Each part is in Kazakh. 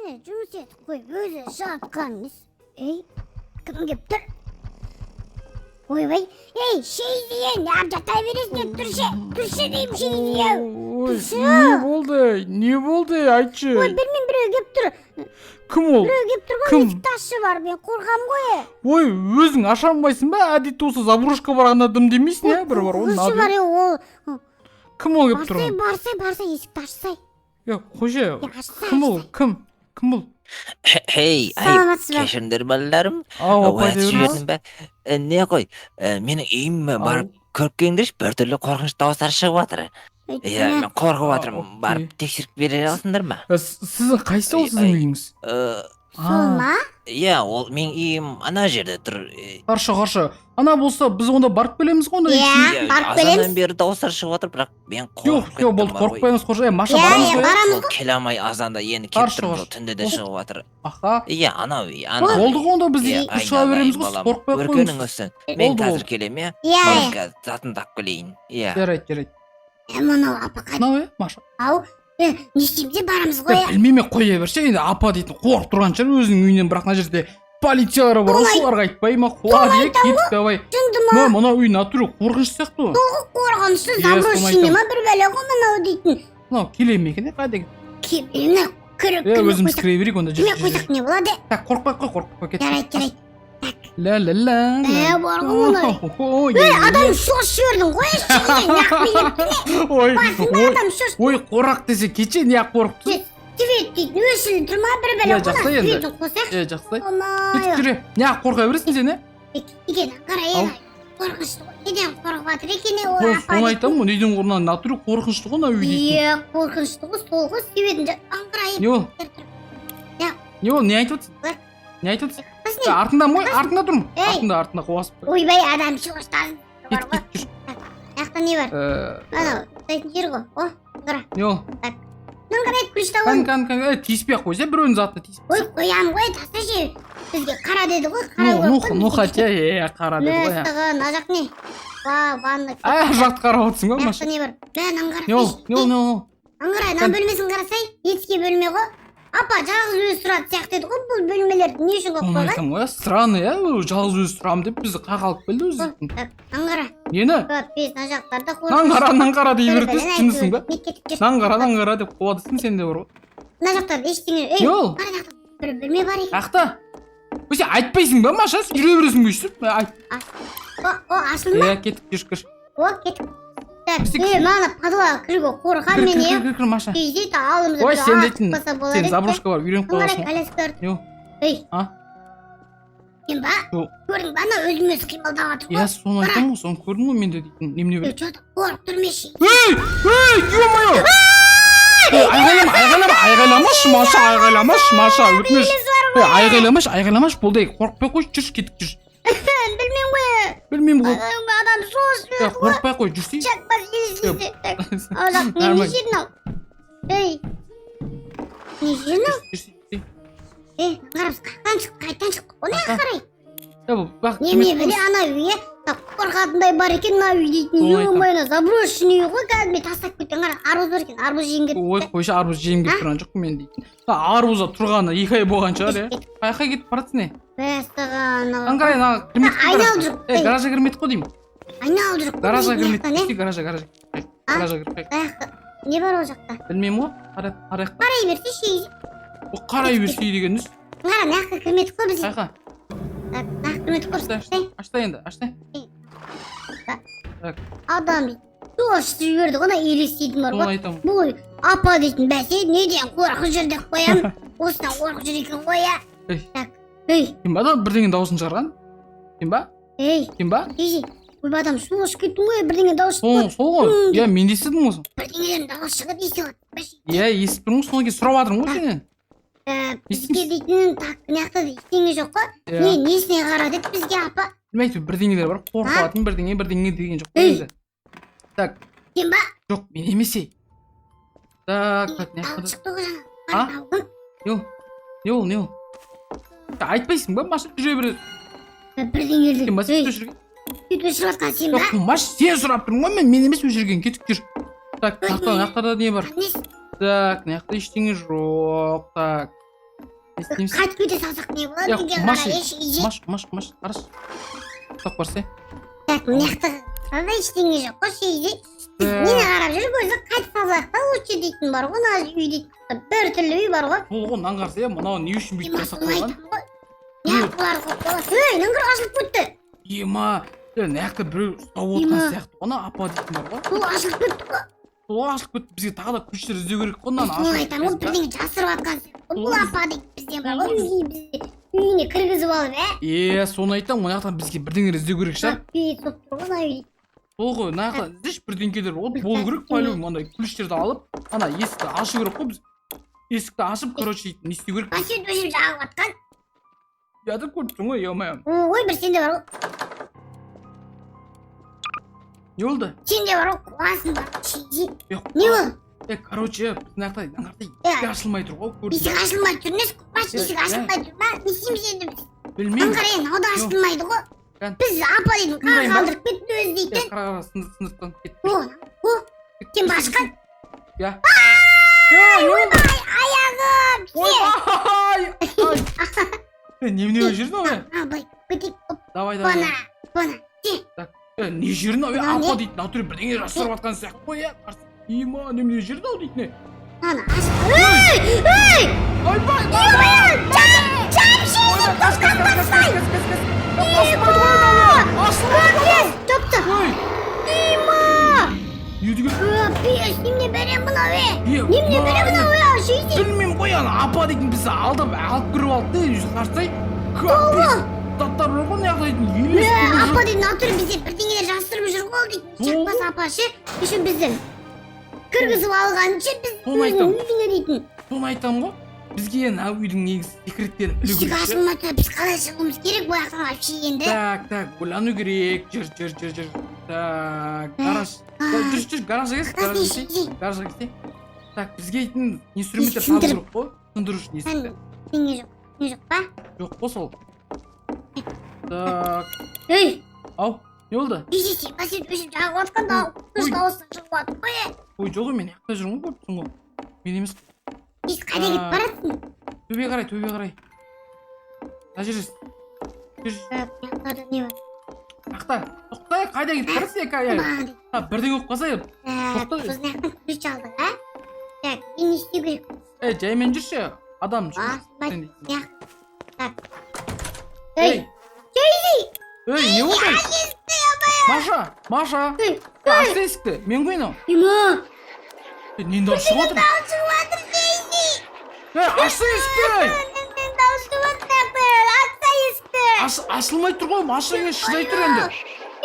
Жұмыс етіп қойып, өзі жатқан емес. Ей, кім келіп тұр? Ойбай, ей, шейдие, неғып жата бересің? Тұршы, тұршы деймін, шейдие. Ой, Тұршы. не болды, не болды, айтшы. Ой, білмеймін, біреу келіп тұр. Кім ол? Біреу келіп тұр ғой. Кім? Есікті ашшы бар, мен қорқамын ғой. Ой, өзің аша алмайсың ба? Әдетте осы заброшка барғанда дым демейсің, иә, бір бар ғой. Қорқынышы бар, е, ол. Кім ол келіп Барсай, тұрған? барсай, барсай, есікті ашсай. Е, қойшы. Е, ашсай. Кім ол? Кім, кім ол? Хей, ай, Саламатсыз ба? кешіріңдер, балаларым. Ау, апай Оятып дей беріңіз. жібердім бе? Не ғой, менің үйіме Ау. барып көріп келіңдерші, біртүрлі қорқынышты дауыстар шығып жатыр. Иә, Өйткені мен қорқып А, жатырмын. окей. Барып тексеріп бере аласыңдар ма? Сіздің қайсы ол, Ай, сіздің ай. үйіңіз? Сол ма? Иә, ол менің үйім ана жерде тұр. Қаршы, қаршы, ана болса, біз онда барып келеміз ғой онда. Иә. Иә, барып азаннан келеміз. бері дауыстар шығып жатыр, бірақ мен Жоқ, қорқып жоқ, кеттім болды, бар ғой. қорықпаймыз, қорш, е, Маша, Иә, барамыз иә, ғой. барамыз. Сол келе алмай, азанда енді келіп Қаршы, тұрмын, қаршы. сол түнде де шығып жатыр. Аха. Иә, анау үй, анау Болды үй. ғой онда, біз Иә, де шыға береміз ғой, сіз балам, қорықпай ақ өркенің қойыңыз. өссін. Мен Болды, қазір болды. келемін, иә. Иә, Мен иә. қазір затымды алып келейін. Иә. Жарайды, жарайды. Е, мынау апа қайда? Мынау, е, Маша? Ау, е, не істейміз де, барамыз ғой. Е, білмеймін, қоя берші енді, апа дейтін қорқып тұрған шығар өзінің үйінен, бірақ мына жерде полициялар бар ғой, соларға айтпай ма, қуады, е, кеттік, давай. Жынды ма? Мына, мынау үй натуре қорқынышты сияқты ғой. Қорқынышты. Иә, соны Заброшенный айтамын. ма, бір бәле ғой мынау дейтін. Мынау келе ме екен, е, қайда екен? Мына кіріп Е, кірмей өзіміз қойсақ, кіре берейік онда, жүр, кірмей жүр, жүр. қойсақ не болады? Так, қорықпай ақ қой, қорықпай қой, кеттік. Жарайды, жарайды. Ля ля ля. Ә, бар ғой мынау. Ей, Адам шошып жібердің ғой, шейден неғып билеп Ой, басың ба, ой, адам шошып. ой, қорақ десе кеше неғып қорықтың? Свет дейтін өшіріліп тұр ма, бір бәле Иә, ғой. жақсы енді. Светін қосайықшы. Е, жақсы. Омай. Кетіп жүре, неғып қорқа бересің сен, е? Екен, қара, Ау. е, қорқынышты ғой. Неден қорқып жатыр екен, е, ол Сол, апа соны дейтін? айтамын ғой, неден мына натуре қорқынышты ғой мына үй дейтін. Иә, қорқынышты ғой, сол ғой светін. Аңғырайып Не ол? тұр. Не ол, не айтып отырсың? Бар. Не айтып отырсың? Қыз Е, не? артындамын ғой, артында тұрмын. Ей. Артында, артында қуасып. Ойбай, адам шошытасың бар Кет, ғой. кет, жүр. Мына жақта не бар? Анау ұстайтын жер ғой. О, қара. Не ол? Мынаны қарай, ключ Кән, алып. кән, кән, е, тиіспей ақ қойса, біреуінің затына тиіспей. Ой, қоямын ғой, тасташы. Бізге қара деді ғой, қарау Ну, ну, керек қой ну, бізге. хотя, е, қара деді ғой, е. Мәссаған, мына жақ не? Ва, ванна. Ә, жақты қарап отырсың ба, Мына Маша? жақта не бар? Мә, мынаны Не ол? қарасайшы. Не ол, не ол? Аңғара, мына бөлмесін қарасай, детский бөлме ғой. Апа жалғыз өзі тұратын сияқты еді ғой, бұл бөлмелерді не үшін қойып Соны қойған? айтамын ғой, странный, иә, ол жалғыз өзі тұрамын деп бізді қақ алып келді өзі. Так, аңғара. Нені? Капец, мына жақтарда. Нан қара, нан қара дей берді, жындысың ба? Не, кетіп жүр. Нан қара, нан қара деп қуадысың сен де бар ғой. Мына жақтарда ештеңе. Ей, Не ол? қара, мына жақта бір бөлме бар екен. Жақта. Ой, сен айтпайсың ба, Маша? Жүре бересің бе өйстіп? Ә, айт. О, о, ашылды ма? Е, кеттік, жүр, кір. О, кеттік. Так, Кірсек. е, мана подвалға кіруге қорқамын Кір, мен, кір, е. кір, кір, кір, Маша. Тездет алдымызда Ой, біреу сен атып дейтін, қалса болар сен еді. заброшка барып үйреніп Аңғара, қаласың ғой. коляскалар. Не ол? Ей. А? Сен ба? Жоқ. Көрдің ба, ана өзін өзі қимылдап жатыр Иә, ғой. соны айтамын ғой, соны көрдім ғой мен де дейтін. Немене Е, білейін. че-то қорқып тұрмын ше. Ей, ей, ё-моё! Ей, айғайлама, айғайлама, айғайламашы, Маша, айғайламашы, Маша, өтініш. Ей, айғайламашы, айғайламашы, болды, ей, қорықпай қойшы, жүрші, кеттік, жүр. Білмеймін ғой. Білмеймін ғой. Адам шошып Е, жіберді ғой. қорықпай қой, жүрсей. Шақпас елестесе. Так, ана жақ не Нормально. жер мынау? Ей. Не жер мынау? Жүрсей, жүрсей. Ей, қарап, қаяқтан шықтық, қайтадан шықтық. О, мына Қаяқта? қарай. Е, бұл бақ, Немене біле, ана үйге қорқатындай бар екен мына үй дейтін. Соны айтамын. Ё-моё, заброшенный үй ғой, кәдімгідей тастап кеткен. Қара, арбуз бар екен, арбуз жегім келіп. Ой, қойшы, арбуз жегім келіп тұрған жоқпын мен дейтін. Мына арбузда тұрғаны 2 ай болған шығар, е. Қаяққа кетіп бара жатсың, е? Мәссаған, мынау. Аңғарай, мына кірмедік қой Айналып гаражға. жүр. Е, гаражға кірмедік қой деймін. Айналып жүріп. Гаражға Мына кірмедік. жақтан, е? Жүрсей, гаражға, гаражға. А? Гаражға кіріп қояйық. Аяқта не бар ол жақта? Білмеймін ғой. Қарай, қарайық та. Қарай берсейші. О, қарай берсей деген несі? Қара, мына жаққа кірмедік қой біз. Қаяққа? Так, мына жаққа кірмедік қой біз. Ашта, Ей, ашта енді, ашта. адам шошытып жіберді ғой, ана елестейтін бар Соны ғой. айтамын. Бұл апа дейтін бәсе неден қорқып жүр деп қоямын. Осыдан қорқып жүр екен ғой, иә. Ей. Так, ей. Кім ба да бірдеңенің дауысын шығарған? Кім ба? Ей. Кім ба? Ей, ойбай, адам шошып кеттім ғой, бірдеңе дауыс шықты Сол, ғой. сол ғой. Иә, мен де естідім ғой. Бірдеңелердің дауысы шығып естіп жатыр. Иә, естіп тұрмын ғой, содан кейін сұрап жатырмын ғой сенен. Бізге дейтін, так, мына жақта да ештеңе жоқ қой. Иә. Не, несіне қара деді бізге апа? Білмей, әйтеуір бірдеңелер бар, қорқытатын бірдеңе, бірдеңе деген жоқ қой Ей. енді. Так, Сен ба? жоқ, мен емес, ей. Так, так, мына Дауыс жақта шықты ғой жаңа. А? Қара, не ол? Не ол, не ол? Айтпайсың ба, Маша, жүре береді. бірдеңелер. Кім ба Ей, сен өшірген? сөйтіп өшіріп жатқан сен ба? Жоқ, Маш, сен сұрап тұрмын ғой, мен емес өшірген, кетіп жүр. Так, мына жақта, мына жақтарда не бар? Несі? Так, мына жақта ештеңе жоқ. Так. Не істейміз? Қайтып кете салсақ не болады Е, екен? Маша, Қара, еш еш. Маш, Маш, Маш, қарашы. Ұстап көрсе. Так, мына жақта мынандай ештеңе жоқ қой, шейде. Нені қарап жүр өзі? Қайтып салсақ та лучше дейтін бар ғой, мына үй дейтін. Бір түрлі үй бар ғой. Сол ғой, мынаны қараса, мынау не үшін бүйтіп Ема, жасап соны қойған? айтамын ғой. Неғып бұлар қойып қойған? Ей, мынаң ашылып кетті. Ема, мына жақта біреу ұстап отырған Ема. сияқты ғой, ана апа дейтін бар ғой. Бұл ашылып кетті ғой. Сол ашылып кетті, бізге тағы да ключтер іздеу керек қой, мынаны Соны ашу. айтамын ғой, бірдеңе жасырып жатқан сияқты. Бұл Сол. апа дейді бізден бар ғой, үйге бізді үйіне кіргізіп алып, ә? Е, соны айтамын, мына жақтан бізге бірдеңелер іздеу керек шығар. Капец болып тұр ғой мына үй. Сол ғой, мына жақтан іздеші бірдеңкелер вот болу керек по-любому, андай ключтерді алып, ана есікті ашу керек қой біз. Есікті ашып, короче, не істеу керек? Басын өшіріп жағып жатқан. Ұяды көріп тұрсың ғой, ё-моё. Ой, бір сенде бар ғой. Не болды? Сенде бар ғой, қуасың бар. Шизи. Е, Не ол? Е, короче, мына жақта, мына жақта Е. есік ашылмай тұр ғой, көрдің Есік бе? ашылмай тұр емес, қуаш, Е, есік е. ашылмай тұр ма? Не істейміз енді біз? Білмеймін. Аңғара енді, мынау да ашылмайды ғой. Кән. Біз апа дейтін қар Сындырайын ба? қалдырып кетті өзі Е, дейтін. қара, қара, сындыр, сындыртқан кет. О, о, сен басқан. Я. Е, не болды? Аяғым. Ойбай! Ай! Е, немене болып жүрдің ой? А, былай кетейік. Оп, Давай, давай. Бана, бана. Те, Е, не жерін ау, е, Мынау не? апа дейтін натуре бірдеңе жасырып жатқан сияқты ғой, е. Қарсы. Има, немене жерін ау дейтін, е. ана аш. Ей, ей! Ойбай! Жап, жап, Ойбай, қаш, қаш, қаш, қаш, қаш, қаш, қаш, қаш. Ашылмайды ғой мынау, ашылмайды ғой. Топты. Ой, Дима! не деген? Капец, немене берем мынау, е? Е, Немене берем мынау, е? Шейзи. Білмеймін ғой, ана апа дейтін бізді алдап алып кіріп алды да, өзі қарасай. Капец, заттар бар ғой мына жақта дейтін, елес Е, көріп апа жүр. дейтін натуре бізден бірдеңелер жасырып жүр ғой дейтін. Сол. Шақпас апа ше, еще бізді кіргізіп алғанша біз Соны өзінің айтамын. үйіне дейтін. Соны айтамын ғой. Бізге мына үйдің негізі секреттерін білу Есік керек ше. ашылмай тұр, біз қалай шығуымыз керек бұл жақтан вообще енді? Так, так, ойлану керек. Жүр, жүр, жүр, жүр. Так, гараж. Жүр, жүр, гаражға кел, Қас гаражға не кел. шейзи? Гаражға кел. Так, бізге дейтін инструменттер табу Сындырып. керек қой. Сындыру үшін есікті. Неге жоқ? Не жоқ па? Жоқ қой сол. Так, Ей, ау, не болды? шейзи, сен басып өшіп жағып жатқан да, Ой. дауысы шығып жатыр ғой, е. Ой, жоқ, мен жақта жүрмін ғой, көріп тұрсың ғой. Мен емес. Шейзи, қайда кетіп баратсың? Төбеге қарай, төбеге қарай. Мына жерде. Жүр, жүр. Так, мына жақтарда не бар? Тоқта, тоқта, қайда кетіп барасың, екі ай? Маған дейді. А, бірдеңе болып қалса, Так, Тоқта. біз мына жақтан ключ алдық, а? Так, енді не істеу керек? Е, жаймен жүрші, адам жүр. Ашылмайды. Сен дейтін. Мына Так. Ей, Ей, ей, не болды? Маша, Маша, ей, ашты есікті, мен ғой мынау. Дима! Е, ненің дауысы шығып жатыр? Дауыс шығып жатыр, Дейзи! Е, ашты есікті! Ненің дауыс шығып жатыр, ашса есікті! Ашылмай тұр ғой, Маша, е, шыдай тұр енді.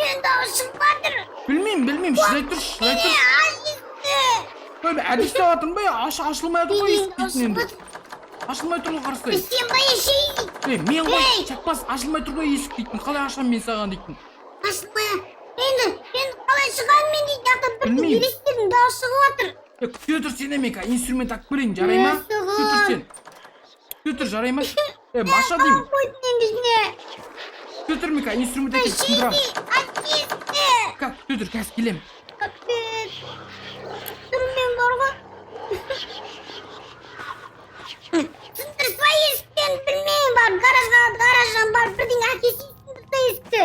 Ненің дауыс шығып жатыр? Білмеймін, білмеймін, шыдай тұр, шыдай Е, тұр. аш есікті! Ой, мен әдейі істеп жатырмын ба, ашылмай жатыр ғой Ненің есік дауыс дейтін шығып енді. жатыр? Ашылмай тұр ғой, қарасай. Сен ба, е, Шейзи? Е, мен ғой, Ей! шақпас, ашылмай тұр ғой есік дейтін. Қалай ашамын мен саған дейтін. Ашылмай, енді, енді қалай шығамын мен дейтін, жақта бірдеңе Білмеймін. елестердің дауысы шығып жатыр. Е, күте тұр сен, мен қазір инструмент алып келейін, жарай ма? Мәссаған. Күте тұр сен. Күте тұр, жарай ма? Е, Маша деймін. Қойдың енді ішіне. Күте тұр, мен қазір инструмент Ей, әкеліп сындырамын. Шейзи, аш есікті! Күте тұр, қазір келемін. Капец. Түрмен бар ғой. Сындырса есіктен білмеймін, барып гаражға, гараждан барып бірдеңе әкелсей, сындырса есікті.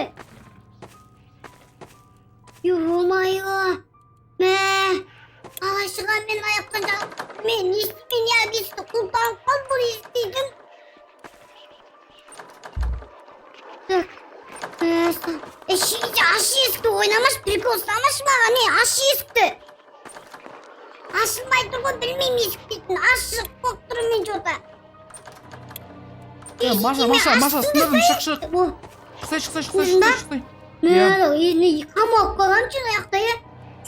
Ё-моё. Мә. Қалай шығамын мен аяқтан жағып? Мен не істеймін, я есікті құлыптанып қалды бұл есік дейтін. Так. Мәссаған. Е, Шейзи, аш есікті, ойнамашы, прикол ұстамашы маған, е, аш есікті. Ашылмай тұр ғой, білмеймін есік дейтін. Ашық болып тұр мен что-то. Е, Маша, Маша, Маша, сындырдым, шық, шық. О, Шықсай, шықсай, шықсай, Көрдің ба? шықсай, шықсай. Иә. мә, енді қамалып қалған үшін аяқта, е.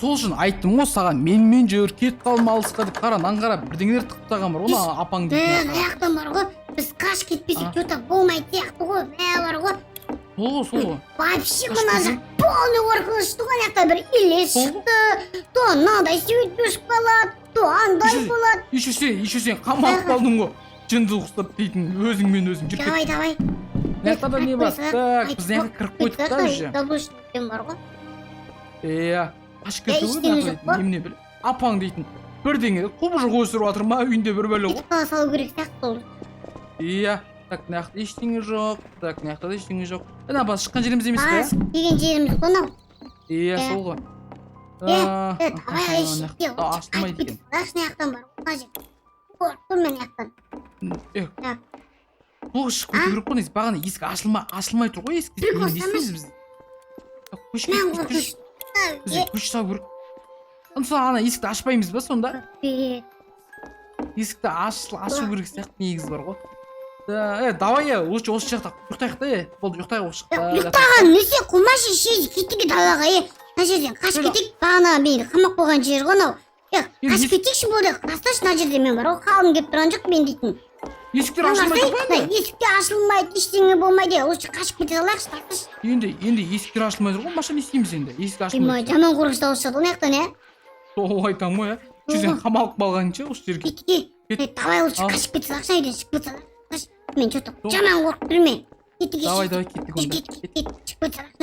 Сол үшін айттым ғой саған, менімен жүр, кетіп қалма алысқа деп. Қара, мынаны қара, бірдеңелер тығып тастаған бар ғой, ана апаң Мә, дейтін. аяқтан бар ғой. Біз қашып кетпесек, А. что-то болмайтын сияқты ғой. Мә, бар ғой. Сол ғой, сол ғой. Вообще Қашып мына кетсең? жақ полный қорқынышты ғой, ана жақта бір елес Сол ғой. шықты. То мынандай свет өшіп қалады, то андай Еще- болады. Еще сен қамалып қалдың ғой. Жынды ұқсап дейтін, өзіңмен өзің жүріп кет. Давай, давай. Мына жақта да не бар? Так, біз мына жаққа кіріп қойдық та уже. Заложникпен бар ғой. Иә, қашып Е, кетті ғой ештеңе мына жоқ жақта қой. немене біл. Апаң дейтін. Бірдеңе құбыжық өсіріп жатыр ма үйінде бір бәле ғой. Кетіп қала салу керек сияқты ол. Иә, так, мына жақта ештеңе жоқ. Так, мына жақта да ештеңе жоқ. Ана бас шыққан жеріміз емес пе? Бағана келген жеріміз ғой мынау. Иә, Иә. сол ғой. Е, А, е, давай, аха, ей, мына жақта ашылмайды екен. Мына жақтан бар, мына жер. Қорықтым мен мына жақтан. Е, Так. бұл шығып кету керек қой негізі. Бағана есік ашылмай тұр ғой есік. Прикол Не істейміз біз? Так, көш, Мен кет, қорқыныш. көш. Бізге көш салу керек. Сонда ана есікті ашпаймыз ба сонда? Есікті ашу керек сияқты негізі бар ғой. Да, е, давай, е, лучше осы жақта ұйықтайық та, е. Болды, ұйықтайық осы жақта. Ұйықтаған несе, қумашы, шей, кеттік далаға, е. Мына жерден қашып Жоқ. кетейік, бағана мені қамап қойған жер ғой мынау. Е, Енді қашып кетейікші, болды, тасташы мына жерде, мен бар ғой, қалғым келіп тұрған жоқ мен дейтін. Есіктер ашылмай тұр ғой енді. Есік те ашылмайды, ештеңе болмайды, е, лучше қашып кете салайықшы, тасташы. Енді есіктер ашылмай тұр ғой, Маша, не істейміз енді? Есік ашылмай. Ема, жаман қорқыныш дауыс шығады ғой мына жақтан, е. Сол айтамын ғой, е. Сен қамалып қалғанша осы жерге. Кеттік, е. Кет. Е, давай, лучше Ал. қашып кете салайықшы, үйден шығып кете салайық. Қаш. Мен че-то Жоқ. жаман қорқып тұрмын мен. Кеттік, е, Давай, шеш. давай, кеттік онда. Кет, кет, кет, шығып кете салайықшы.